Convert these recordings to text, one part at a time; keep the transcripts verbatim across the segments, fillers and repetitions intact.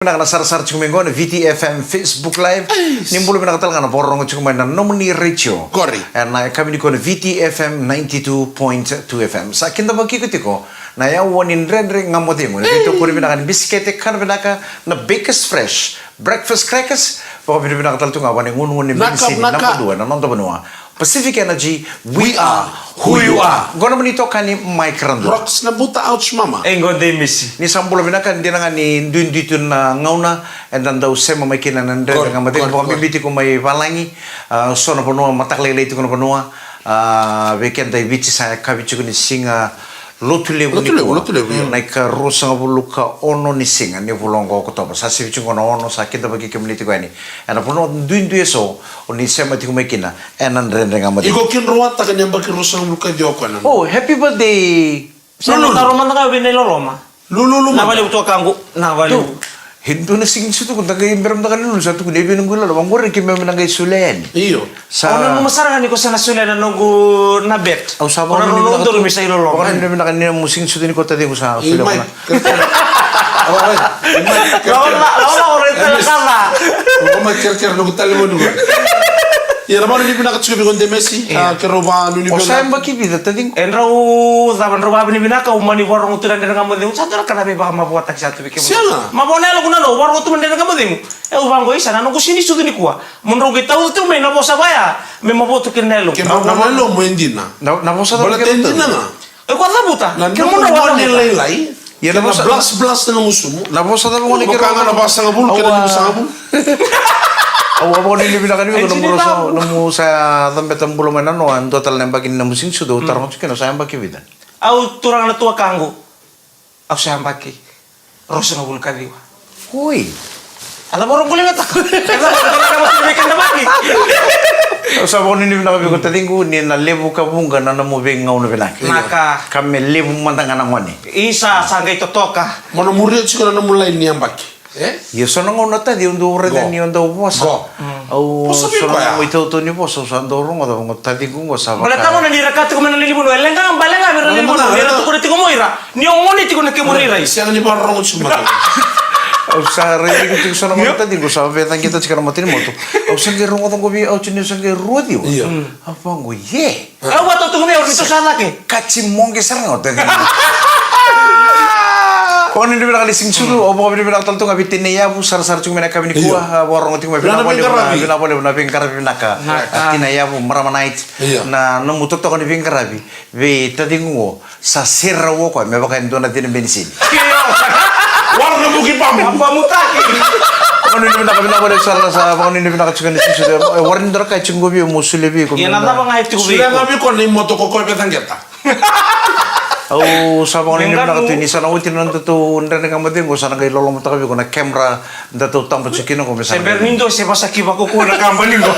Vinaka na sarasara tiko mai qo na V T F M Facebook Live. Ni bula vinaka tale ga na vakarorogo tiko mai na nomuni retio. Qori. Ena yakavi nikua na V T F M ninety-two point two F M. Sa kidavaki iko tiko na yawa ni Dredre Ga Mo Cegu. Na veitokoni vinaka ni bisikete, kana vinaka na Bakers Fresh Breakfast Crackers. Vakavinavinaka tale tu ga vua na gunugunu ni Vinaka, Benisini, vinaka. Naba dua ena noda vanua. Pacific Energy, we are who you are. Qo na nomuni itokani Mike Radua. Rocks na buta, ouch mama. E qo Dei Misi. Ni sa bula vinaka, dina ga ni duidui tu na gauna eda dau sema mai kina na Dredre Ga Mo Cegu. Qori, qori, qori. Vakabibi tiko mai valagi, a, so na vanua, mataka lailai tiko na vanua, a, vei keda i Viti sa yakavi tiko ni siga Lotu Levu nikua. Lotu Levu, Lotu Levu, io. Na ikaruasagavulu ka ono ni siga ni vula oqo o Okotova. Sa sivi tiko na ono, sa kidavaki kemuni tiko yani ena vanua duidui eso o ni sema tiko mai kina ena Dredre Ga Mo Cegu. Iko kidroataka ni yabaki ruasagavulu ka ciwa o koya na. Oh, happy birthday. Lululu. Sa na taro mada ga vei na iloloma. Lululu mada. Na valevu tu a kaqu, na valevu. E dua na siga ni sucu qo da qai bera mada ga ni lulu, sa tukuni vei noqu iloloma, vaqori keimami na qai solia yani. Io. Sa. Au nanuma sara ga ni ko sa na solia na noqu na bet. Au sa vakanuinui vinaka tu. Au nanuma donu me sa iloloma. Vakanuinui vinaka ni nomu siga ni sucu ni ko taciqu sa solia. Imai, kere, kere. Au, ai, imai, kere, kere. Lala, lala, ora i tala kala. Au mai kere, kere, noqu talevoni qo. Ia, na vakanuinui vinaka tiko vei iko Demesi. Ia. A, keirau vakanuinui vinaka. O sa yabaki vica taciqu? E drau cava, drau vakanuinui vinaka, au mani vakarogo tu na Dredre Ga Mo Cegu. Sa dua na ka na veivakamavoataki sa tu vei kemuni. Sega. Mavoa na yaloqu na, au vakarogo tu na Dredre Ga Mo Cegu. E, au vaqo, isa, na noqu siga ni sucu nikua. Mo drau qai tauca tu mai na vosa vaya me mavoa tu kina na yaloqu. Ke mavoa na yalomu e dina. Na, na vosa cava. Baleta e dina ga. E ko cavuta. Na ke mo na gone lailai. Ia na vosa, blas blas na gusumu. Na vosa cava gone ke rogo na vasagavulu ke na limasagavulu. Au a vakanuinui vinaka ni vei iko na nomu rosa, nomu sa cabeta bula mai na noa, dua tale na yabaki ni nomu siga ni sucu, au taroga tiko kina, sa yabaki vica? Au turaga na tuakaqu. Au sa yabaki ruasagavulu ka ciwa. Oi. A cava o rau guligataka? A cava o rau guligataka vei keda vaki? Au sa vakanuinui vinaka vei iko taciqu, ni na levu ka vuqa na nomu veigauna vinaka. Naka. Ka me levu mada ga na gone. Isa, sa qai totoka. Mo na muria tiko na nomu laini ni yabaki. E? Ia so na gauna taci au dau raica ni o dau vosa. Qo. Au so na nomu itautau ni vosa, au sa dau rogoca vaqo taciqu qo sa vaka. Baleta gona ni ra ka tiko mai na lilivu, e leqa ga, bale ga vei ira na lilivu, ni ra tukuna tiko mo ira ni o gone tiko na kemu rairai. Sega ni vakarorogo tiko mai. Au sa raici tiko so na gauna taciqu sa veicaqeta tiko na mata ni moto. Au sa qai rogoca qo vei au tiko ni au sa qai rua ciwa. Io. Au vaqo, ie. Au vatotoka mai, au ni toso cake. Kaci moqe sara ga o taci. Vakanuinui vinaka ni siga ni sucu, au vakanuinui vinaka tale tu ga vei Tinai Yavu, sarasara tiko mai na yakavi nikua, a, vakarogo tiko mai, vinaka vakalevu na, vinaka vakalevu na veiqaravi vinaka. A, Tinai Yavu, marama night. Io. Na nomu totoka ni veiqaravi vei taciqu qo, sa serau o koya me vaka e dua na cina benisini. Wara na vuki pamu. Pamutaki. Vakanuinui vinaka, vinaka vakalevu sara, sa vakanuinui vinaka tiko ni siga ni sucu. E, wara ni dua na ka e tiko qo vei au mo solia vei iko. Ia na cava ga e tiko vei iko? Solia ga vei iko na imoto ko koya veicaqeta. Au sa vakanuinui vinaka tu ni sa na oti na nodatou Dredre Ga Mo Cegu, sa na qai lolomataka vei iko na camera datou taba tiko kina qo me sa na qai. Se bera ni dua se vasa ki vakaukaua na kabani qo.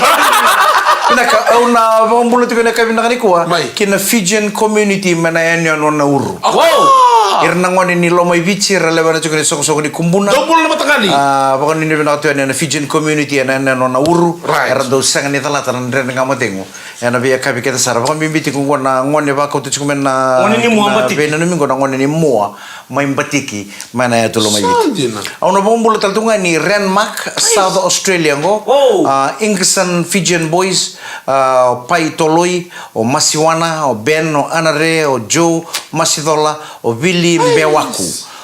Vinaka, au na vakabula tiko na yakavi vinaka nikua. Mai. Ki na Fijian community mai na yanuyanu o Nauru. Wow! Ira na gone ni Lomaiviti, era lewena tiko na isoqosoqo ni Kubuna. Dou bula na mataqali. A, vakanuinui vinaka tu yani na Fijian community ena yanuyanu o Nauru. Right. Era dau sega ni calata na Dredre Ga Mo Cegu. Ena veiyakavi kece sara, vakabibi tiko qo na gone vakauta tiko mai na, gone ni Mua, na Batiki. Veinanumi qo na gone ni Mua mai Batiki, mai na yatu Lomaiviti. Sa dina. Au na vakabula tale tu ga ni Renmark, nice. South Australia qo. Oh. A, Ingerson Fijian Boys, a, Pai Toloi, o Masiwana, o Ben, o Anare, o Joe Masicola, o Vili, nice. Bewaku,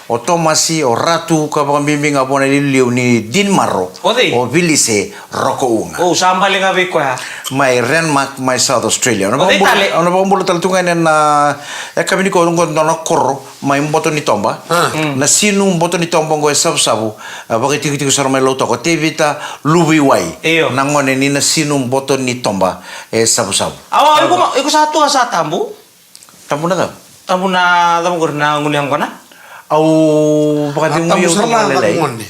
o Tomasi, o Ratu, ka vakabibi ga vua na iliuliu ni Dinmaro, o cei? O Vilise Roko Uga. O, sa bale ga vei koya. Mai Renmark, mai South Australia. O cei tale? Au na vakabula tale tu ga ena, e, yakavi nikua qo dua na koro mai Boto ni Toba. A. Mm. Nasinu Boto ni Toba qo e Savusavu. A, vakaitikotiko sara mai Lautoka. Tevita Luvuiwai. Io. Na gone ni Nasinu Boto ni Toba e Savusavu. Awa, iko ma, iko sa tu a sa tabu? Tabu na cava? Tabu na cava qori na gunu yaqona? Au vakacegui au tabu sara ga na gone.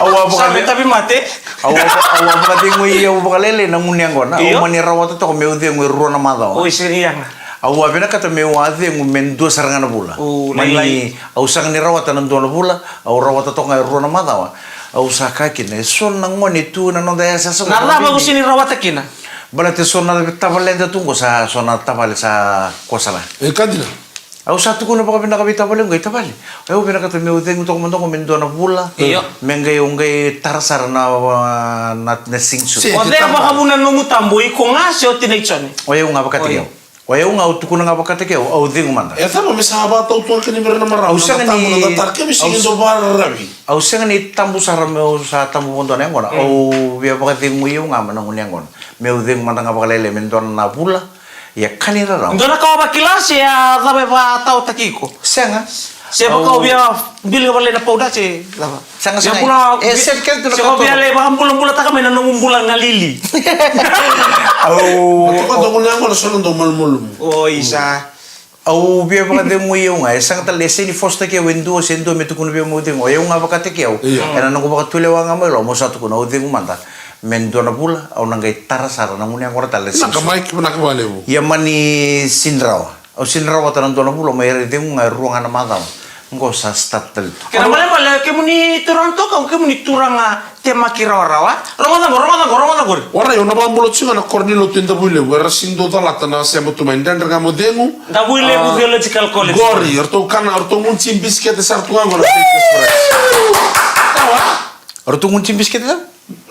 Au a vaka- Sa me tavi mate. Au a, au a vakacegui au vakalailai na gunu yaqona. Io. Au mani rawata toka meu cegu e rua na macawa. Oi, sega ni yaga. Au a vinakata meu a cegu me dua sara ga na vula. O, lailai. Mani au sega ni rawata na dua na vula, au rawata toka ga e rua na macawa. Au sa kaya kina, e so na gone tu na noda yasayasa. Na cava o sega ni rawata kina? Baleta e so na tavaleda tu qo sa, so na tavale sa kua sara. E ka dina. Au sa tukuna vakavinaka vei tavale qo, tavale. Au vinakata meu cegu toka mada qo me dua na vula. Io. Me qai, au qai tara sara na, na, na singsu. O cei a vakavuna na nomu tabu, iko ga se o tinai Jone? O yau ga vakataki au. O yau ga au tukuna ga vakataki au, au cegu mada. E cava me sa vakatautuka kina vei ira na marama? Au sega ni, au sega ni tabu na tatara, ke me sega ni dau vakararavi. Au sega ni tabu sara meu sa tabu vakadua na yaqona. Au via vakacegui au ga mai na gunu yaqona. Meu cegu mada ga vakalailai me dua na vula. Ia ka ni rarawa. Dua na ka o vakila se a cava e vakataotaki iko? Sega. Se vaka o via bili vakalailai na pauda se cava? Sega, sega. E set kece tu na ka. Se o via lai vakabulabulataka mai na nomu bula galili. Au. Toka toka na yaqona so na dau malumalumu. O isa. Au via vakacegui au ga, e sega tale, e sega ni fositaki au e dua se dua me tukuna vei au meu cegu, o yau ga vakataki au. Io. Ena noqu vakatulewa ga mai loma, au sa tukuna au cegu mada. Me dua na vula, au na qai tara sara na gunu yaqona tale. Vinaka mai, vinaka vakalevu. Ia mani sega ni rawa. Au sega ni rawata na dua na vula, mai ira cegu ga e rua ga na macawa. Qo sa start tale tu. Kena malemale, kemuni turaga toka, kemuni turaga temaki rawarawa. Rogoca qo, rogoca qo, rogoca qori. Warai, au na vakabula tiko ga na koro ni lotu e Davuilevu, era sega ni dau calata na sema tu mai Dredre Ga Mo Cegu. Davuilevu Theological College. Qori, eratou kana, eratou guci bisikete sara tu ga qo na Bakers Fresh. Eratou guci bisikete sara?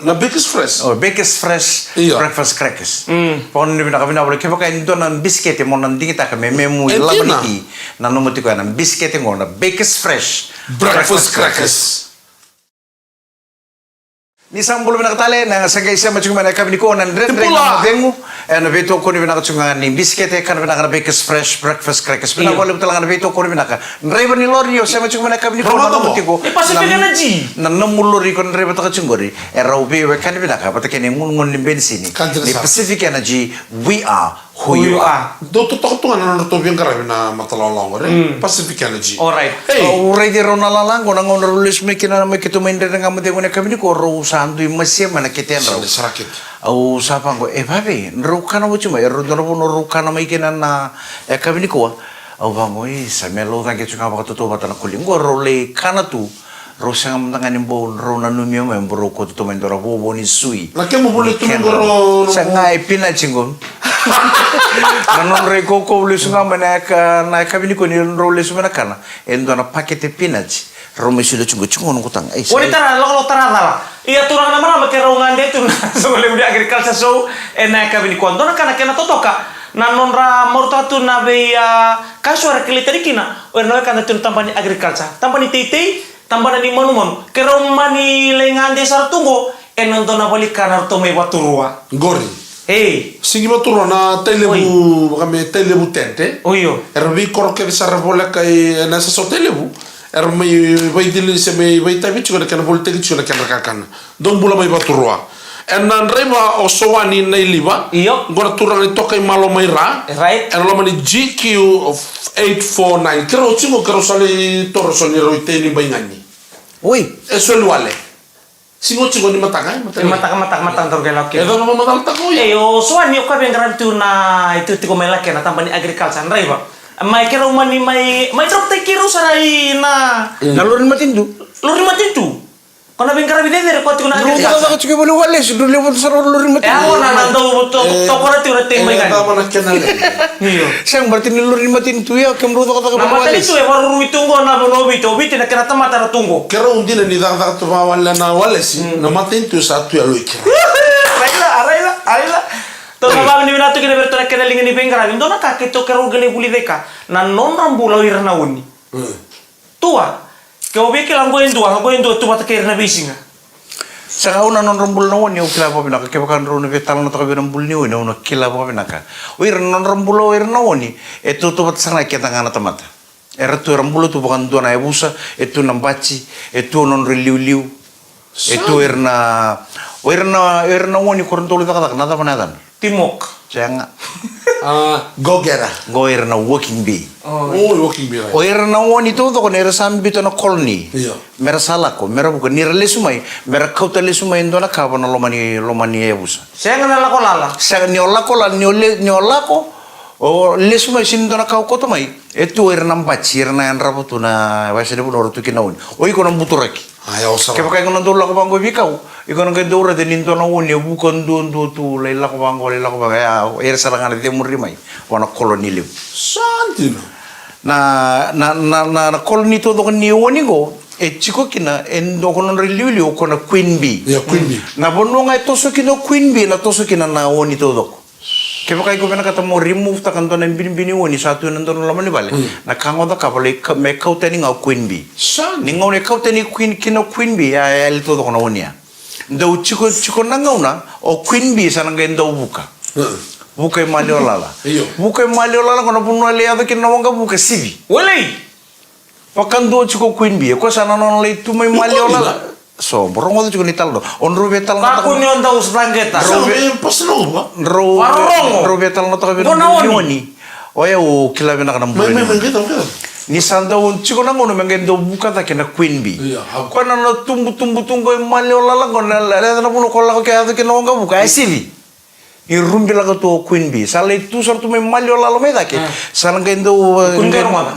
Na Bakers Fresh. O, Bakers Fresh, io. Breakfast crackers. Vakanuinui vinaka, vinaka vakalevu. Kevaka e dua na bisikete mo na digitaka me memu lava ni ti, na nomu tiko ya na bisikete qo na Bakers Fresh. Breakfast crackers. Ni sa bula vinaka tale, na sa qai sema tiko mai na yakavi nikua na Dredre Ga Mo Cegu. Ena veitokoni vinaka tiko ga ni bisikete, kana vinaka na Bakers Fresh Breakfast Crackers. Vinaka vakalevu tale ga na veitokoni vinaka. Draiva ni lori, o sema tiko mai na yakavi nikua na nomu tiko. E Pacific Energy. Na nomu lori ko na draivataka tiko qori. E rau veiwekani vinaka vata kei na igunugunu ni benisini ni Pacific Energy, we are who you are. Dou totoka tu ga na nodratou veiqaravi na matalawalawa qori. Pacific Energy. Alright. Hey. Au raici rau na lala qo na gauna rau lesu mai kina mai keitou mai Dredre Ga Mo Cegu na yakavi nikua, rau sa dui masia mai na kete yadrau. Au sa vaqo, e vave, drau kana oti mai, rau dua na vanua rau kana mai kina na yakavi nikua. Au vaqo, e sa me lau cake tu ga vakatautauvata na koli. Qo rau lai kana tu. Rau sega mada ga ni bau rau nanumi au mai, bau rau kauta tu mai dua na vovo ni sui. Na kemu voli tu mai qo rau. Sa ga e pinati qo. Na nodra ikaukau lesu ga mai na yaka, na yakavi nikua ni rau lesu mai na kana. E dua na pakete pinati. Rau mai solia tu qo, tu qo noqu taga. Ei, o ni tara, lako, lako tara cala. Ia turaga na marama, keirau gade tu na soqo levu ni agriculture show ena yakavi nikua. Dua na ka na kena totoka. Na nodra marautaka tu na vei, a, ka eso era kilai tani kina. O ira na wekada tu na tabana ni agriculture. Tabana ni teitei. Tabana ni manumanu. Keirau mani lai gade sara tu qo ena dua na valenikana ratou mai Vaturua. Qori. Ei. Sigi Vaturua na Tailevu, vaka me Tailevu tent. Oi, io. Era veikoro kece sara voleka ena yasayasa o Tailevu. Era mai vaidili se mai vaitavi tiko na kena volitaki tiko na kedra kakana. Dou bula mai Vaturua. Ena draiva o Sowani Nailiva. Io. Qo na turaga ni Tokaimalo mai Ra. Right. Ena loma ni G Q eight four nine. Keirau tiko, keirau sa lai toro so ni rau itei ni baigani. Oi. E soli wale. Sigo tiko ni mataka, e mataka. Ni mataka, mataka, mataka, dau qai lako kina. E dau na macala taka oi. E, o Sowani, o koya veiqaravi tu na, e tu tiko mai Lakena, tabana ni agriculture, draiva. Mai keirau mani, mai, mai drop taki keirau sara i na. Na lori ni matanitu. Lori ni matanitu. Ko na veiqaravi cecere ko tiko na agriculture. Drau cakacaka tiko i vale ni walesi, drau levu sara lori ni matanitu. E, a, o na, na dau to, to, tokora tiko na tei mai kani. E, cava na kena levu. Io. Sega, baleta ni lori ni matanitu, ia, kemudrau cakacaka vale ni walesi. Na matanitu e vakaruru tu qo na vanua o Viti, o Viti na kena tamata era tu qo. Keirau dina ni cakacaka tu vawale na walesi, na matanitu sa tu yalo i keirau. Raila, a raila, a raila. Tou na vavinavinaka tu kina vei iratou na kena liga ni veiqaravi. Dua na ka keitou keirau qai lai vulica i ka. Na nodra bula o ira na oni. Tua, ke o via kila qo e dua, qo e dua tu vata kei ira na veisiga. Sega, au na nodra bula na oni, au kila vakavinaka, kevaka drau na veitalanoataka vei na bula ni oni, au na kila vakavinaka. O ira na nodra bula o ira na oni, e tautauvata sara ga keda ga na tamata. Era tu era bula tu vakadua na yavusa, e tu na bati, e tu na nodra iliuliu. E tu ira na, o ira na, o ira na oni ko ra dau lai cakacaka, na cava na yacana? Timok. Sega. A, go-getter. Qo ira na working bee. O, working bee, right. O ira na oni taucoko ni ra sa biuta na colony. Io. Me ra sa lako, me ra vuka, ni ra lesu mai, me ra kauta lesu mai e dua na ka va na loma ni, loma ni yavusa. Sega na lako lala. Sega, ni o lako lala, ni o le-, ni o lako, o lesu mai, sega ni dua na ka o kauta mai. E tu o ira na bati, ira na yadrava tu na wase ni vanua ra tu kina oni. O iko na buturaki. A, ya, o sa. Kevaka iko na dau lako vaqo i veikau, iko na qai dau raica ni dua na oni e vuka duadua tu, lai lako vaqo, lai lako vaqo, ya, o ira sara ga na cemuri mai vua na colony levu. Sa dina. Na, na, na, na, na colony taucoko ni oni qo, e tiko kina, e dua ko nodra iliuliu ko na Queen Bee. Io, Queen Bee. Na vanua ga e toso kina o Queen Bee, na toso kina na oni taucoko. Kevaka iko vinakata mo remove taka dua na binibini oni sa tu ena dua na loma ni vale, na ka ga o cakava lai ka-, me kau tani ga o Queen Bee. Ni gauna e kau tani Queen, kina o Queen Bee, a, e yali taucoko na oni ya. Dau tiko, tiko na gauna, o Queen Bee sa na qai dau vuka. Vuka i Maliwalala. Io. Vuka i Maliwalala, qo na vanua lai yaco kina na waqavuka, sivi. Walei! Vakadua tiko o Queen Bee, e koya sa na nona lai tu mai Maliwalala. So, rogoca tiko ni talanoa. O drau veitalanoataka. Kakua ni o dau srageta. Drau vei-, drau, drau veitalanoataka vei na bula ni oni. O yau kila vinaka na bula ni oni. Ni sa dau tiko na gauna me qai dau vuka cake na Queen Bee. Koya na, na tubutubu tu qo i Maliwalala qo na, na, na vanua ko lako ke yaco kina na waqavuka, e sivi. Ni rubilaka tu o Queen Bee. Sa lai tu sara tu mai Maliwalala mai cake. Sa na qai dau,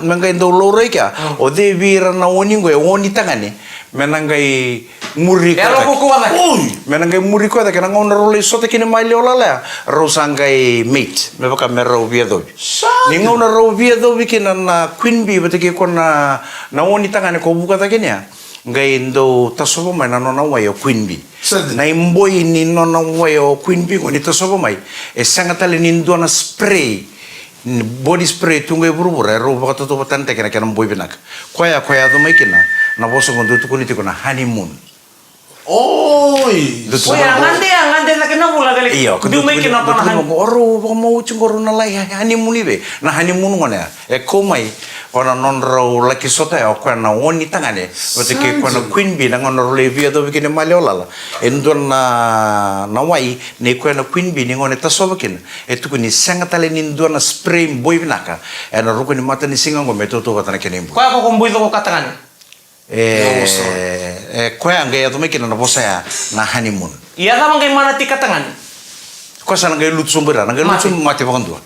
me qai dau laurai kea. O cei vei ira na oni qo, e oni tagane. Me na qai muri koya cake. Me na qai muri koya cake, na gauna rau lai sota kina i Maliwalala ya, rau sa qai mate. Me vaka me rau veiyacovi. Ni gauna rau veiyacovi kina na Queen Bee vata kei koya na, na oni tagane ko vuka cake ni ya. Qai dau tasova mai na nona wai o Queen Bee. Na iboi ni nona wai o Queen Bee qo ni tasova mai, e sega tale ni dua na spray, ni body spray tu qo i vuravura, e rau vakatautauvatanataki na kena boi vinaka. Koya, koya yaco mai kina na vosa qo dau tukuni tiko na honeymoon. Oi. Dau tukuni. Koya gade, gade cake na vula vele. Io, dau mai kina o rau vakamau oti qo rau na lai honeymoon i vei. Na honeymoon gona ya. E kau mai, o na nodrau laki sota ya, o koya na oni tagane, vata kei koya na Queen Bee, na gauna rau lai veiyacovi kina i Maliwalala. E dua na, na wai, nei koya na Queen Bee, ni gauna e tasova kina. E tukuni sega tale ni dua na spray boi vinaka. Ena ruku ni matanisiga qo me tautauvata na kena iboi. Koya ko ko boi coko ka tagane. E, e, koya qai yaco mai kina na vosa ya, na honeymoon. Ia cava qai mana ti ka tagane? Koya sa na qai lutu sobu ira, na qai lutu sobu mate vakadua.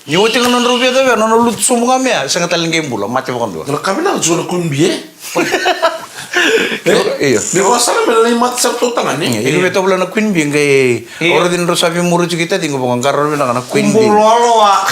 Ni oti ga na nodrau veiyacovi, na nona lutu sobu ga mai ya, sega tale ni qai bula, mate vakadua. Dua na ka vinaka tiko na Queen Bee, e? Io. Me vaka sara me na lai mate sara tu tagane. Io, iko via tovolea na Queen Bee, qai, o raici ni drau sa veimuri tiko i taciqu, vaka qarauna vinaka na Queen Bee. Kubu loaloa.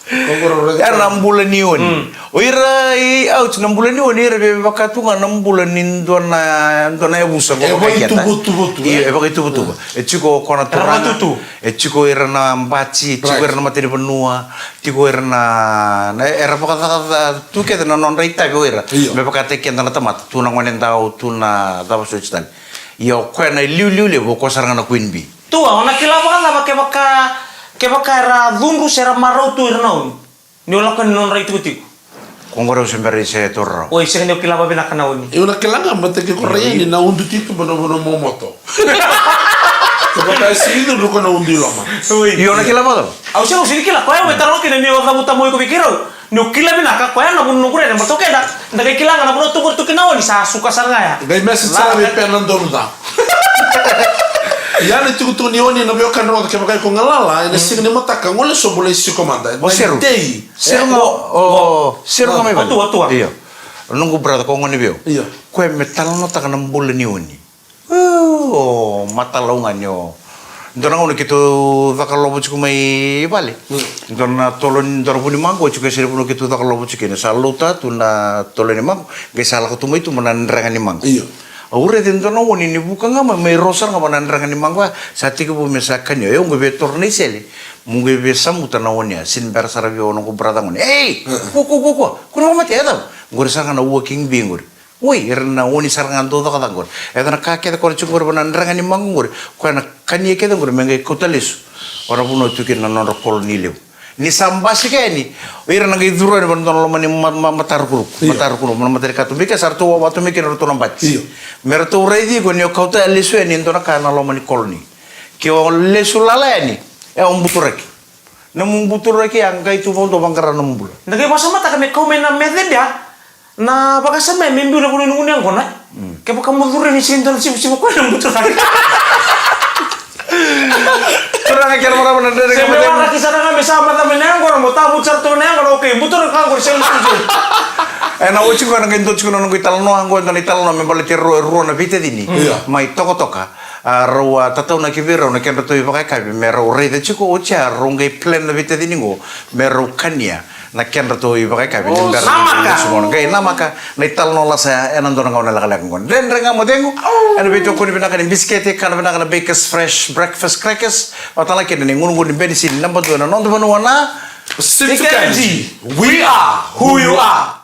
Era na bula ni oni. O ira i, ouch, na bula ni oni, ira via vaka tu ga na bula ni dua na, dua na yavusa. E vakaitubutubu tu, e? Io, e vakaitubutubu. E tiko o koya na turaga. E tiko ira na bati, tiko ira na matanivanua, tiko ira na, na, era vakacakacaka tu kece na nodra itavi o ira. Io. Me vakataki keda na tamata, tu na gonedau, tu na cava soti tale. Ia o koya na iliuliu levu, o koya sara ga na Queen Bee. Tua, o na kila vakacava kevaka, kevaka era cudru se ra marau tu ira na oni? Ni o lako yani na nodra itikotiko. Ko qori au se bera ni se taura rawa. Oi, sega ni o kila vakavinaka na oni. Io, na kila ga, baleta ke ko rai yani na udu tituba na vanua momoto. Kevaka e sega ni cudru ko na udu i loma. Oi. Io, na kila vakacava? Au sega, au sega ni kila, koya au e taroga kina ni o cavuta mai o iko vei keirau. Ni o kila vinaka, koya na vuna noqu rere, baleta o keda, da qai kila ga na vanua tu qori tu kina oni, sa suka sara ga ya. Qai message sara vei Pena Donuca. Ia na itukutuku ni oni na veiwekani rogoca, kevaka iko galala, ena siga ni mataka, gole sobu lai siko mada. O Seru. Seru ga, o Seru ga mai vale. Io. Noqu brother ko gone vei au. Io. Koya me talanoataka na bula ni oni. O, matalau ga ni o. Dua na gauna keitou caka lovo tiko mai vale. Dua na tolo ni, dua na vu ni maqo tiko e sere vanua keitou caka lovo tiko kina. Sa lauta tu na tolo ni maqo, qai sa lako tu mai tuba na drega ni maqo. Io. Au raica e dua na oni ni vuka ga mai, mai ro sara ga vua na drega ni maqo ya, sa tekivu me sa kania. Au qai via taura na isele, meu qai via samuta na oni ya, sega ni bera sara vei au noqu brother gone. Ei! Kua, kua, kua, kua, kua na mate, e cava? Qori sara ga na working bee qori. Oi, era na oni sara ga dau cakacaka qori. E dua na ka kece ko na tiko qori vua na drega ni maqo qori. Koya na kania kece qori me qai kauta lesu. O na vanua tu kina na nodra colony levu. Ni sa basika yani, o ira na qai curu yani vua na dua na loma ni ma-, ma-, matarukuruku. Io. Matarukuruku, na matanikatuba. Beka sa ratou wawa tu mai kina ratou na bati. Io. Me ratou raici iko ni o kauta lesu yani e dua na ka na loma ni colony. Ke o lesu lala yani, e o buturaki. Na nomu buturaki ya qai tu vakadua vaqara na nomu bula. Na qai vakasamataka me kau mai na method ya. Na vakasama ya me biu na vanua ni gunu yaqona. Kevaka mo curu yani sega ni dua na sivasiva koya na buturaki. Turaga kei na marama na dredre. Se me waraki sara ga me sa maca mai na yaqona mo tavutu sara tu na yaqona, okay, buturaki ka qori sega ni sivasiva. E na oti qo na qai dua tiko na noqu italanoa qo, e dua na italanoa me baleti rua, rua na veitacini. Io. Mai Tokatoka. A, rau a tataunaki vei rau na kedratou ivakayakavi me rau raica tiko oti ya, rau qai plan na veitacini qo me rau kania Na kedratou ivakayakavi ni bera. Namaka. Qai namaka na italanoa lasa ya ena dua na gauna lekaleka qo. Dredre Ga Mo Cegu. Ena veitokoni vinaka ni bisikete, kana vinaka na Bakers Fresh Breakfast Crackers. Vata kei na igunugunu ni benisini naba dua ena noda vanua na Pacific Energy. We are who you are.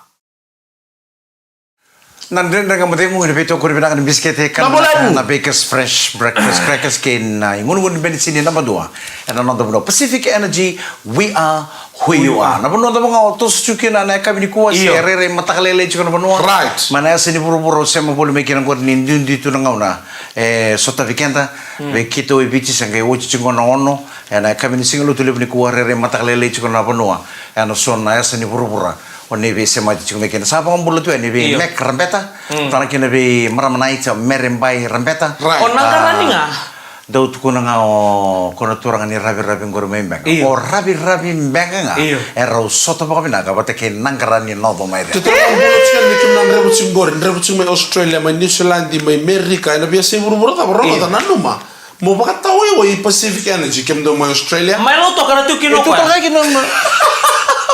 Na Dredre Ga Mo Cegu ena veitokoni vinaka ni bisikete, kana vinaka na Bakers Fresh Breakfast Crackers kei na igunugunu ni benisini naba dua ena noda vanua Pacific Energy. We are who you are. Na vanua cava ga o toso tiko kina ena yakavi nikua se rairai mataka lailai tiko na vanua. Right. Mai na yasa ni vuravura o sema voli mai kina qori ni duidui tu na gauna e sotavi keda. Vei keitou e Viti se qai oti tiko na ono ena yakavi ni Siga Lotulevu nikua, rairai mataka lailai tiko na vanua ena so na yasa ni vuravura. O ni veisemati tiko mai kina, sa vakabula tu yani vei Mac Rabeta, tale kina vei marama naita Mere Bai Rabeta. Right. O na qarani ga. Dau tukuna ga o ko na turaga ni Raviravi qori mai Beqa. Io. O Raviravi Beqa ga. Io. Erau sota vakavinaka vata kei na qarani na oco mai Raviravi. Turaga bula tiko yani mai kemuna na Revuci qori, Revuci mai Australia, mai New Zealand, mai Merika, ena veiyasai vuravura cava, rogoca, nanuma. Mo vakatawaiwai Pacific Energy, kemudou mai Australia. Mai Lautoka na tu kina o koya.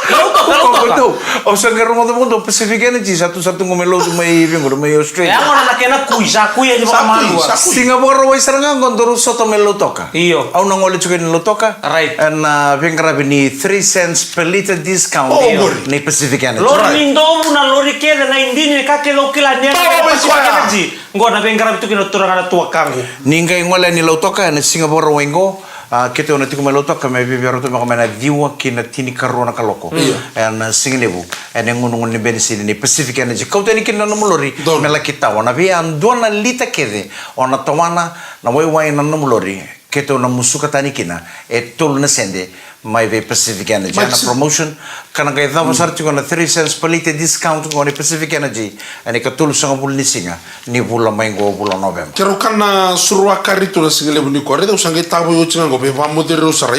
Lautoka, Lautoka. Au sa qai rogoca vakadua Pacific Energy, sa tu, sa tu qo mai Lautoka, mai vei qori, mai Australia. E a gona na kena kui, sa kui yani vakamalua. Sa kui, sa kui. Siga Vakarauwai sara ga qo daru sota mai Lautoka. Io. Au na gole tiko yani Lautoka. Right. Ena veiqaravi ni three cents per litre discount. O, qori. Ni Pacific Energy. Lori ni dovu, na lori kece, na idini, na ka kece o kila ni Pacific Energy. Qo na veiqaravi tu kina na turaga na tuakaqu. Ni qai gole yani Lautoka ena Siga Vakarauwai qo, a, keitou na tiko mai Lautoka me viavia ratou me ka mai na ciwa ki na tinikarua na kaloko. Io. Ena sigalevu, ena igunugunu ni benisini ni Pacific Energy. Kauta yani kina na nomu lori me laki tawa. Na vei a dua na lita kece o na tawana na waiwai na nomu lori. Keitou na musuka tani kina e tolu na sede mai vei Pacific Energy. Mai na Pacific. Promotion, ka na qai cava sara tiko na three cents per litre discount qo ni Pacific Energy ena ikatolusagavulu ni siga ni vula mai qo, vula o Noveba. Keirau kana suruakari tu na sigalevu nikua. Raica au sa qai tavoi oti ga qo, veivamoceri au sara.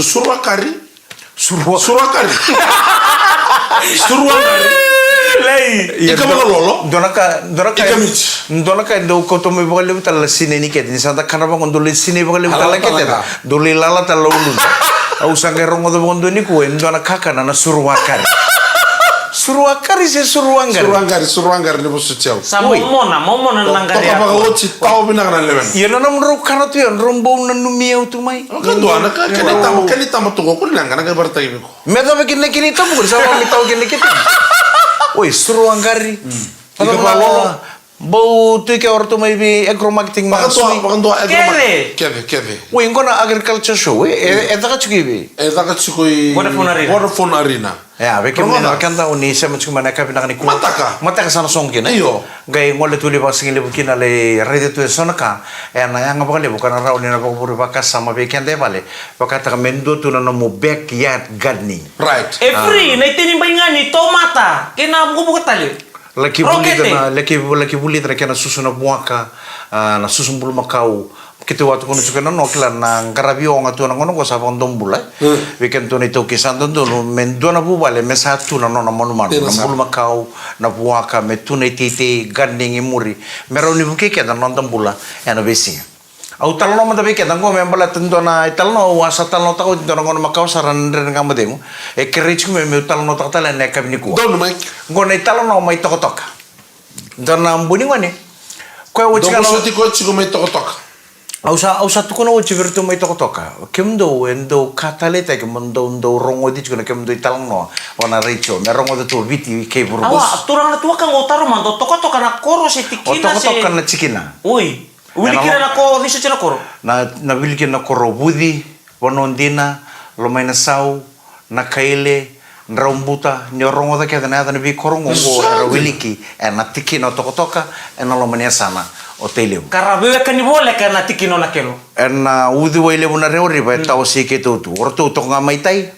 Suruakari. Surua. Suruakari. Suruakari. Lei. Ika vakalolo. Dua na ka, dua na ka. Ika miti. Dua na ka e dau kauta mai vakalevu tale na sinai ni kete. Ni sa da kana vaqo, dau lai sinai vakalevu tale na kete. Dau lai lala tale na uluda. Au sa qai rogoca vakadua nikua e dua na kakana na suruakari. Suruakari se suruaqari? Suruaqari, suruaqari ni vosa tiko. Sa momona, momona na qari. Toka vakaoti, tawa vinaka na lewena. Ia na nomudrau kana tu ya, drau bau nanumi au tu mai. Ka dua na ka, kena itama, kena itama tu qo, kua ni leqa, na qai vakaraitaki vei iko. Me cava kina na kena itabu qori, sa vaka me tawa kina na kena itabu. Oi, suruaqari. Ika vakalolo. Bau tu i ke o ratou mai vei agro marketing ma sui. Vakadua, vakadua agro marketing. Kece. Kece, kece. Oi, qo na agriculture show, e, e, e caka tiko i vei? E caka tiko i Vodafone Arena. Vodafone Arena. Ia, vei kemuni na wekada o ni sema tiko mai na yakavi vinaka nikua. Mataka. Mataka sa na sogo kina. Io. Qai gole tu li vakasigalevu kina lai raica tu e so na ka ena yaga vakalevu ka na rawa ni na vakavure vakasama vei keda e vale. Vakataka me dua tu na nomu backyard gardening. Right. E free, na iteni bai ga ni tomata kei na vukavuka tale. Laki vulica na, laki, laki vulica na kena susu na vuaka, a, na susu bulumakau. Keitou a tukuna tiko na no kila na qaravi oga tu na gauna qo sa vakadomobula, e. Vei kedatou na iTaukei sa dodonu me dua na vuvale me sa tu na nona manumanu, na bulumakau, na vuaka, me tu na iteitei, gardening i muri. Me rawa ni vukei keda na noda bula ena veisiga. Au talanoa mada vei keda qo me baleta dua na italanoa au a sa talanoataka oti dua na gauna makawa sara na Dredre Ga Mo Cegu. E kerei tiko me meu talanoataka tale ena yakavi nikua. Donu mai. Qo na italanoa mai Tokatoka. Dua na buni gone. Koya oti ga na. Dou vosoti koya tiko mai Tokatoka. Au sa, au sa tukuna oti vei iratou mai Tokatoka. Kemudou e dau ka taleitaki mo dou, dau rogoci tiko na kemudou italanoa. O na retio me rogoca tu o Viti kei vuravura. Awa, turaga na tuakaqu, au taro mada, o Tokatoka na koro se tikina se? O Tokatoka na tikina. Oi. Wili kina na ko, ni se tikina na koro. Na, na wili kina na koro Vuci, Vanua Dina, Lomainasau, Nakaile, Draubuta, ni o rogoca kece na yaca ni veikoro qo, qo era wiliki ena tikina o Tokatoka, ena loma ni yasana o Tailevu. Ka ra veiwekani voleka ena tikina o Nakelo. Ena uciwai levu na Rewa River e tawasei keitou tu. O ratou toka ga mai tai,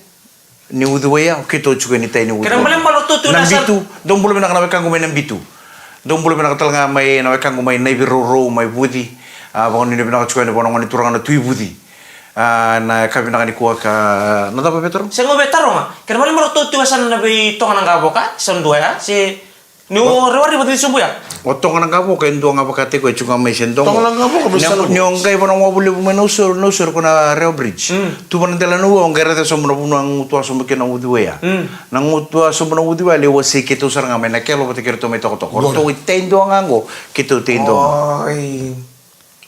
ni uciwai ya, o keitou tiko ni tai ni uciwai. Kena ibalebale o ratou tu na Nabitu, dou bula vinaka na wekaqu mai Nabitu. Dou bula vinaka tale ga mai na wekaqu mai Naivirourou, mai Vuci. A, vakanuinui vinaka tiko yani vua na gone turaga na Tui Vuci. A, na ka vinaka nikua ka, na cava vei taroga? Se qo vei taroga. Kena ibalebale o ratou tu e sa na veitoka na qavoka, sa dua ya, se Ni o rewari vata ni sobu ya. O toga na qavoka e dua ga vakataki koya e tiko ga mai se dogo. Toga na qavoka mai se dogo. Ni o qai vana wavu levu mai na usoro, na usoro ko na Rail Bridge. Mm. Tu vana dela na ua o qai raica sobu na vanua gutua sobu kina na uciwai ya. Mm. Na gutua sobu na uciwai ya, lai wasei keitou sara ga mai na kelo vata kei ratou mai tokotoko. Ratou i tai dua ga qo, keitou tai dua ga. Oi.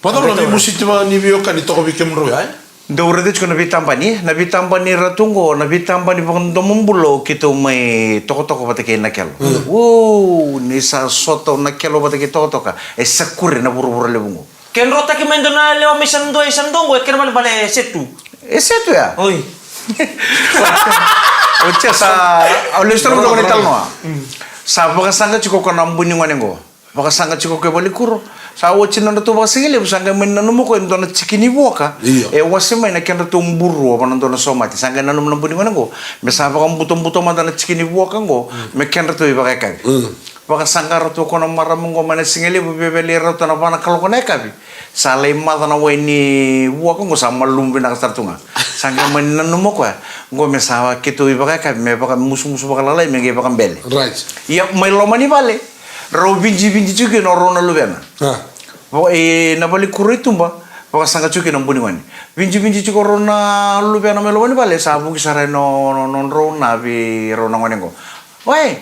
Vata na veimusiti va ni veiwekani toka vei kemudrau ya, e? Dou raica tiko na veitabani, na veitabani ra tu qo, na veitabani vakadomobula o keitou mai tokotoko vata kei na kelo. Mm. Uou, ni sa sota na kelo vata kei tokatoka, e sa kure na vuravura levu qo. Ke drotaki mai dua na lewa mai sa dua, e sa dua qo, e kena vale bale e setu. E setu ya? Oi. O tia sa, o lesu tale na dua ni talanoa. Mm. Sa vakasaqa tiko ko na bu ni gone qo. Vakasaqa tiko ko e valenikuro. Sa oti na nodratou vakasigalevu, sa qai mani nanuma ko e dua na tiki ni vuaka. Io. E wase mai na kedratou burua vana dua na somate. Sa qai nanuma na bu ni gone qo me sa vakabutabuta mada na tiki ni vuaka qo, mm, me kedratou ivakayakavi. Mm. Vakasaqa ratou ko na marama qo mai na sigalevu, vevelei rauta na va na kaloko na yakavi. Sa lai maca na wai ni vuaka qo, sa malumu vinaka sara tu ga. Sa qai mani nanuma koya qo me sa keitou ivakayakavi, me vakamusumusu vakalalai, me qai vakabele. Right. Ia mai loma ni vale. Rau vijivijici kina o rau na luvena. A. Vo-, e, na valenikuro i tuba, vakasaqa tiko kina na bu ni gone. Vijivijici ko rau na luvena mai loma ni vale, sa vuki sara e no, no, nodrau na vei rau na gone qo. Oi,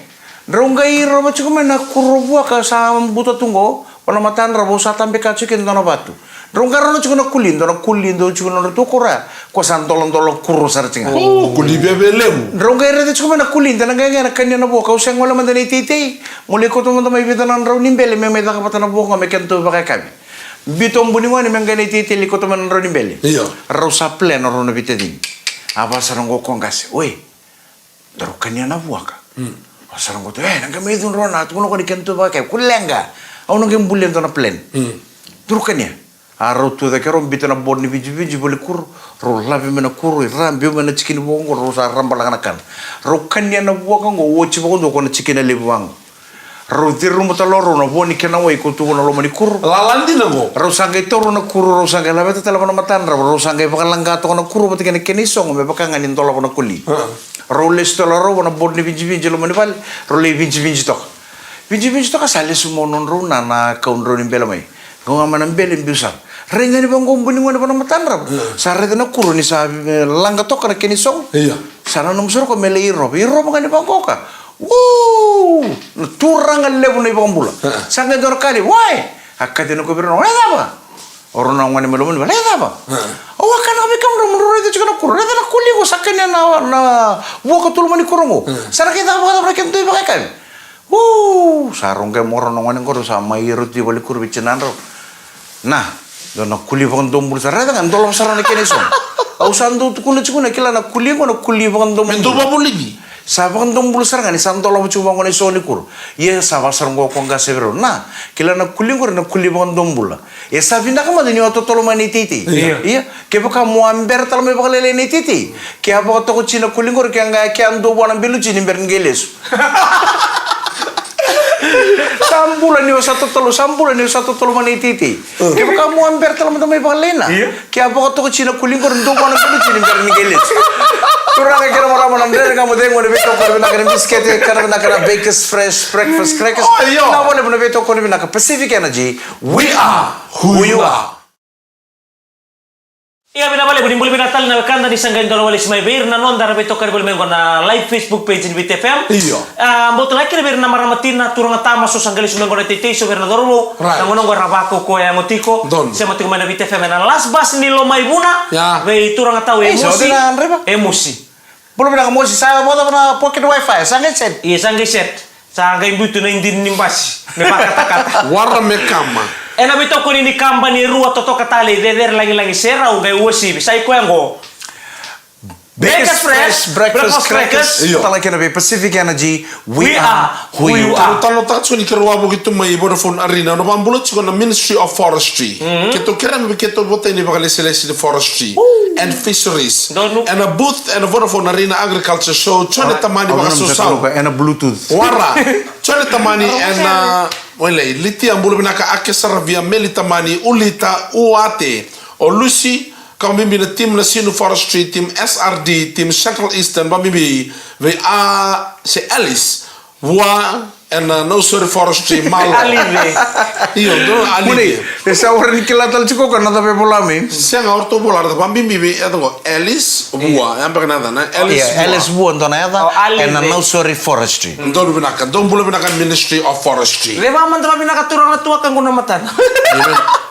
drau qai rova tiko mai na kuro vuaka sa buta tu qo, o na matadrau, vou sa tabeka tiko kina dua na vatu. Drau qai rau na tiko na kuli, dua na kuli, dua tiko na nodratou kuro ya. Ko sa doladola kuro sara tiko ga. O, kuli veve levu. Drau qai raica tiko mai na kuli, da na qai qai na kania na vuaka, au se gole mada na iteitei. Mo lai kauta mada mai vica na drau ni bele, me mai caka vata na vuaka, me kedatou vakayakavi. Biuta o bu ni gone, me qai na iteitei, lai kauta mai na drau ni bele. Io. Rau sa plan, rau na veitacini. A va sara qo ko qase. Oi. Daru kania na vuaka. Mm. Au sa rogoca, e, na qai mai cudru na, tukuna ko ni kena tu vakayavi, ko leqa. Au na qai bulia dua na plan. Mm. Daru kania. A rau tu cake rau biuta na board ni vijiviji voli kuro, rau lave mai na kuro, i ra biu mai na tikini vuaka qo, rau sa raba laka na kana. Rau kania na vuaka qo, oti vakadua ko na tikina levu vaqo. Rau ciruba tale o rau na vo ni kena wai ko tu vo na loma ni kuro. Lala dina qo. Rau sa qai taura na kuro, rau sa qai laveta tale va na matadrava, rau sa qai vakalaqa toka na kuro vata kei na kena isogo me vaka ga ni dolava na kuli. A. Rau lesu tale o rau va na board ni vijiviji loma ni vale, rau lai vijiviji toka. Vijiviji toka sa lesu mai o nodrau na, na kau drau ni bele mai. Qo ga mai na bele biu sara. Rai ga ni vaqo bu ni gone va na matadrava. Io. Sa raica na kuro ni sa, e, laqa toka na kena isogo. Io. Sa nanuma sara ko me lai irova. Irova ga ni vaqo ka. Uu! Na turaga levu na iVakabula. Io. Sa qai dua na ka levu. Wai! A kaci na ko vei rau na, e cava? O rau na gone mai loma ni vale, e cava? Io. Au a kaya vei kemudrau mo drau raica tiko na kuro. Raica na kuli qo sa kania na, na vuaka tu loma ni kuro qo. Io. Sa na qai caka vakacava na kena dui vakayakavi. Uu, sa rau qai mora na gone qori sa mai iro tu i vale kuro vei tinadrau. Na, dua na kuli vakadomobula sara, raica ga dolava sara na kena isogo. Au sa dau tukuna tiko na kila na kuli qo na kuli vakadomobula. Me dau vakavoliti. Sa vakadomobula sara ga ni sa dolava tiko vaqo na isogo ni kuro. Ia sa vasara qo ko qase vei rau. Na, kila na kuli qori na kuli vakadomobula. E sa vinaka mada ni o a totolo mai na iteitei. Io. Ia, kevaka mo a bera tale mai vakalailai na iteitei. Ke a vakatokoti na kuli qori, ke a qai, ke a dua vua na beluti ni bera ni qai lesu. Sa bula ni o sa totolo, sa bula ni o sa totolo mai na iteitei. Mm. Kevaka mo a bera tale mada mai vakalailai na. Io. Ke a vakatokoti na kuli qori, dua vua na beluti ni bera ni qai lesu. Turaga kei na marama, na Dredre Ga Mo Cegu, na veitokoni vinaka ni bisikete, kana vinaka na Bakers Fresh Breakfast Crackers. O, io. Na vale na veitokoni vinaka Pacific Energy. We are who you are. Ia, vinaka vakalevu, ni bula vinaka tale na wekada ni sa qai dua na walesi mai vei ira na noda ra veitokani voli mai qo na live Facebook page ni Viti F M. Io. A, bau tale ga kina vei ira na marama tina, turaga tama, so sa qai lesu mai qo na teitei, so vei ira na cauravou. Right. Na gauna qo era vakaukauwa yago tiko. Donu. Sema tiko mai na Viti F M ena last bus ni Lomaivuna. Ia. Vei turaga tau e, ei, so Musi. Dina, Andreva? E Musi. Bula vinaka Mosi, sa vakacava na pocket wifi, sa qai set? Ia, sa qai set. Sa qai biu tu na idini ni basi me vakatakata. Wara me kama. Ena veitokoni ni kabani e rua totoka tale, Cecere Lagilagi Serau qai uasivi. Sa i koya qo. Bakers Fresh Breakfast Crackers. Io. Tale kina vei Pacific Energy. We are who you are. Talo taka tiko ni keirau a vuki tu mai Vodafone Arena, na vakabula tiko na Ministry of Forestry. Mhm. Keitou kerea me keitou votai ni vakalesilesi ni forestry and fisheries. Donu. Ena booth ena Vodafone Arena Agriculture Show, Jone Tamani, vakasausau. Ena Bluetooth. Wara. Jone Tamani ena, wele, Litia, bula vinaka, Ake Saravia, Meli Tamani, Ulita, Uate, o Lucy, ka bibi na team na Sinu Forestry, team S R D, team Central Eastern, vakabibi vei a se Alice. Vua, Ena Nausori Forestry, Malo. Alive. Io, dou Alive. Muni, e sa warai ni kila tale tiko ko na cava e vola mai. Sega, o ratou vola, ratou vabibi vei, e toka, Alice Vua, e beka na yacana, Alice Vua. Alice Vua, dua na yaca, ena Nausori Forestry. Dou vinaka, dou bula vinaka Ministry of Forestry. Veva mada vavinaka turaga tu a ka guna matana.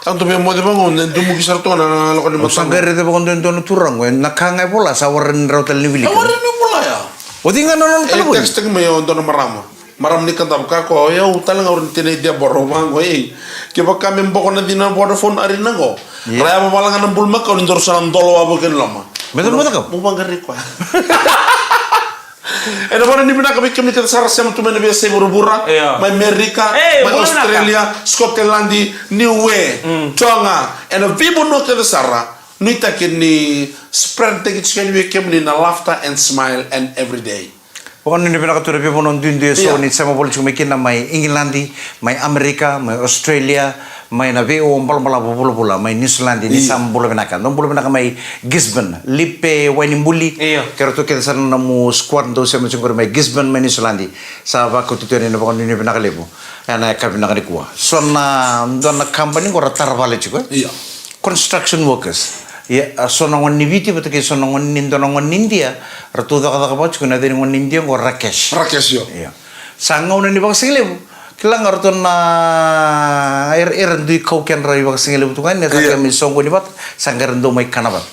Au tu vei moce vaqo, ne dumuki sara tu na lako ni matana. Sa qai raica vaqo dua na turaga, e na ka ga e vola, sa warai ni rau tale ni wilika. Sa warai ni vola ya. O cei ga na nona talevoni? E text taki mai o dua na marama. Marama ni Kadavu, kaya o koya, o yau tale ga o ira na tina i Debora, au vaqo, ei. Kevaka me boko na cina Vodafone Arena qo. Ia. Ra yavavala ga na bulumakau ni dou sa na dolo wavoki ena loma. Me cava, me cava? Mo vaqarai koya. Ena vakavinavinaka vei kemuni kece sara sema tu mai na veiyasai vuravura, mai Amerika, mai Australia, Scotland, Niue, Toga, ena veivanua kece sara. Nuitaki ni spread taki tiko yani vei kemuni na laughter and smile and every day. Vakanuinui vinaka tu na veivanua duidui eso ni sema voli tiko mai kina, mai Igiladi, mai Amerika, mai Australia, mai na veiwau balabalavu vulavula, mai Niusiladi, ni sa bula vinaka. Dou bula vinaka mai Gisborne, Lipe Wainibuli. Io. Kei ratou kece sara na nomu squad dou sema tiko qori mai Gisborne, mai Niusiladi. Sa vakauta tu yani na vakanuinui vinaka levu. Ena yakavi vinaka nikua. So na, dua na kabani qo ra tara vale tiko, e? Io. Construction workers. Ia, a, so na gone ni Viti vata kei so na gone ni, dua na gone ni Idia, ratou cakacaka vata tiko na yaca ni gone ni Idia qo Rakesh. Rakesh, io. Io. Sa gauna ni vakasigalevu, kila ga ratou na, era, era dui kau kedra ivakasigalevu tu ga, ni ra caka mai soqoni vata, sa qai ra dau mai kana vata.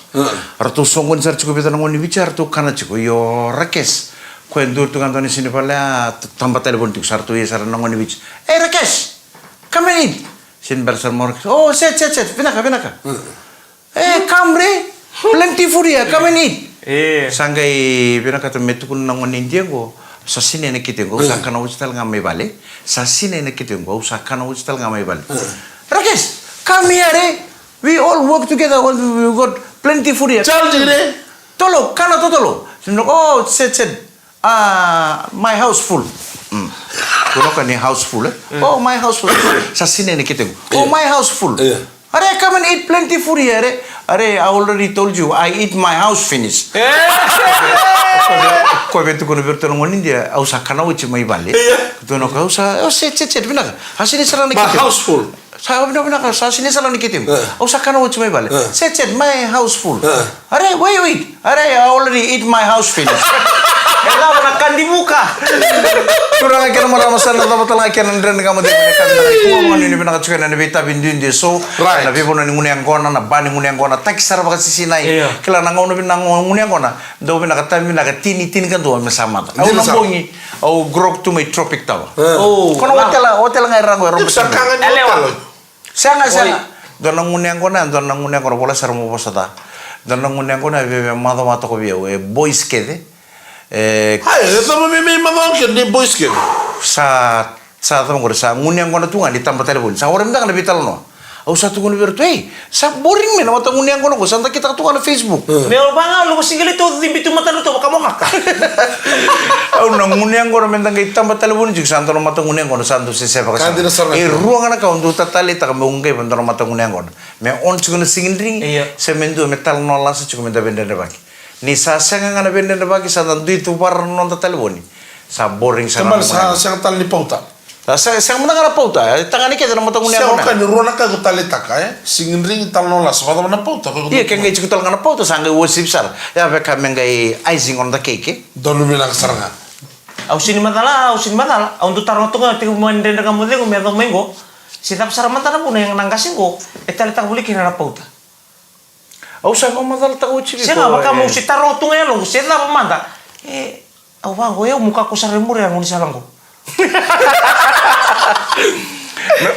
Ratou soqoni sara tiko vei na gone ni Viti, ratou kana tiko, io Rakesh. Koya duri tu ga dua na sini vale, a, t-, taba talevoni tiko, sa ratou ia sara na gone ni Viti. Ei, Rakesh! Come and eat. Sini bera sara mai o Rakesh. Oh, sit, sit, sit. Vinaka, vinaka. E, come re. Plenty food here. Come and eat. Sa qai vinakata me tukuna na gone ni Idia qo, sa sinai na kete qo, au sa kana oti tale ga mai vale. Sa sinai na kete qo, au sa kana oti tale ga mai vale. Rakesh, come here re. We all work together. We got plenty food here. Tolo, kana totolo. Sini, oh, sit, sit. Ah, my house full. Mm. Ko noka ni house full, e? Oh, my house full. Sa sinai na kete qo. Oh, my house full. Are, come and eat plenty food here, are. Are, I already told you, I eat my house finish. Ko vei tukuna vei ratou na gone ni Idia, au sa kana oti mai vale. Tukuna o koya, au sa, oh, sit, sit, sit, vinaka. A sinai sara na kete qo. My house full. Sa vinaka, vinaka, sa sinai sara na kete qo. Au sa kana oti mai vale. Sit, sit, my house full. Are, wait, wait. Are, I already eat my house finish. E cava na ka divuka? Turaga kei na marama, sa na cava tale ga kena Dredre Ga Mo Cegu ena yakavi vinaka nikua, ni vinaka tiko ena veitavi duidui eso. Right. Na veivanua ni gunu yaqona, na ba ni gunu yaqona, taki sara vakasisinai. Io. Kila na gauna vinaka gunu yaqona, dau vinaka, taimi vinaka, tini, tinikadua me sa mata. Au na bogi, au grow tu mai Tropic Tower. Ko na hotel, hotel ga e ra qo, e Robinson. Sa ka ga ni hotel. Sega, sega. Dua na gunu yaqona, dua na gunu yaqona, vola sara mo vosa ca. Dua na gunu yaqona e via macawa toka vei au, e boys kece. E, a, e cava me mai macawa kece ni boys kece? Sa, sa cava qori, sa gunu yaqona tu ga ni taba talevoni. Sa warai mada ga na veitalanoa. Au sa tukuna vei iratou, ei, sa boring me na mata gunu yaqona qo, sa da kitaka tu ga na Facebook. Meu vaka ga, loko sigaletu, cibi tu mata na tou, vaka mo gaka. Au na gunu yaqona me da qai taba talevoni tiko, sa dua na mata gunu yaqona, sa dau sese vakasama. E rua ga na ka au dau tataleitaka meu qai vaka dua na mata gunu yaqona. Me on tiko na sigidrigi, se me dua me talanoa lasa tiko me da veidredrevaki. Ni sa sega ga na veidredrevaki, sa da dui tuvara na noda talevoni. Sa boring sara. Sa sega tale ni pauta. Sa sega, sega mada ga na pauta, e tagane kece na mata gunu yaqona. Sega, o ka ni rua na ka au taleitaka, e? Sigidrigi, talanoa lasa, vakacava na pauta? Ia, ke qai tiko tale ga na pauta, sa qai worship sara. Ia, vaka me qai icing on the cake, e? Donu vinaka sara ga. Au sini macala, au sini macala. Au dau taroga tu ga, tekivu mai na Dredre Ga Mo Cegu me yacova mai qo. Se cava sara mada na vuna e na qase qo e taleitaka voli kina na pauta. Au sa vakamacalataka oti vei iko. Sega, vaka mo se taroga tu ga e yaloqu, se cava mada. E, au vaqo, e, au muka ko sara e muri na gaunisala qo.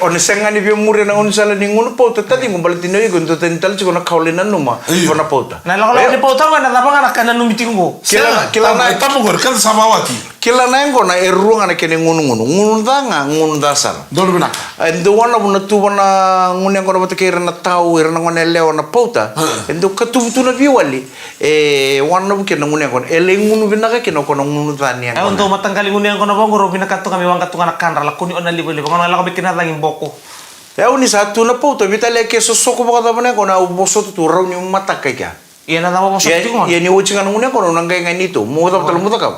O na sega ni via muria na gaunisala ni gunu pauta, taciqu, baleta ni o iko dau tani tale tiko na ka o lai nanuma. Io. Ko na pauta. Na lakolako ni pauta qo, na cava ga na ka nanumi tiko qo. Kila na, kila na, tabu qori, kila sa vawati. Kila na yaqona e rua ga na kena igunugunu. Gunu ca ga, gunu ca sara. Donu vinaka. E dau wanovu na tuva na gunu yaqona vata kei ira na tau, ira na gone yalewa na pauta. E dau katuvu tu na veiwali. E wanovu kina na gunu yaqona. E lai gunu vinaka kina o koya na gunu ca ni yaqona. E, au dau mataqali gunu yaqona vaqo, rau vinakata tu ga me waqa tu ga na kadra, lakoni o na livaliva, gauna lako mai kina cagi boko. E, au ni sa tu na pauta, veitalia ke sosoko vakacava na yaqona, au vosota tu, rau ni mataka i kea. Ia na cava vosota tiko? Ia ni oti ga na gunu yaqona, au na qai ga ni tou. Mo cava tale mo cakava.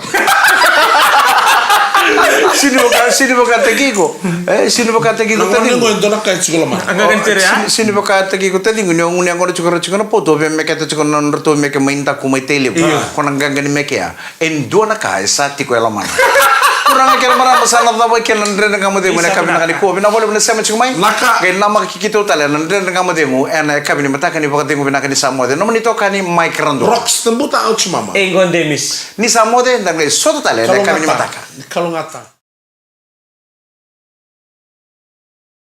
Sini vaka, sini vakataki iko. E, sini vakataki iko, Na gone taciqu. qo e dua na ka e tiko lomana. Ga qai tere, a? Sini, sini vakataki iko, taciqu, ni o gunu yaqona tiko ra tiko na potu, o via meketa tiko na nodratou meke mai Daku mai Tailevu. Ko na qaqa ni meke ya. E dua na ka e sa tiko e lomana. Turaga kei na marama, sa na cava kina na Dredre Ga Mo Cegu ena yakavi vinaka nikua. Vinaka vakalevu na sema tiko mai. Naka. Qai namaka keitou tale na Dredre Ga Mo Cegu ena yakavi ni mataka ni vakacegu vinaka ni sa moce. Nomuni itokani Mike Radu. Rocks the buta out mama. E qo Demis. Ni sa moce, da qai sota tale ena yakavi ni mataka. Kalougata.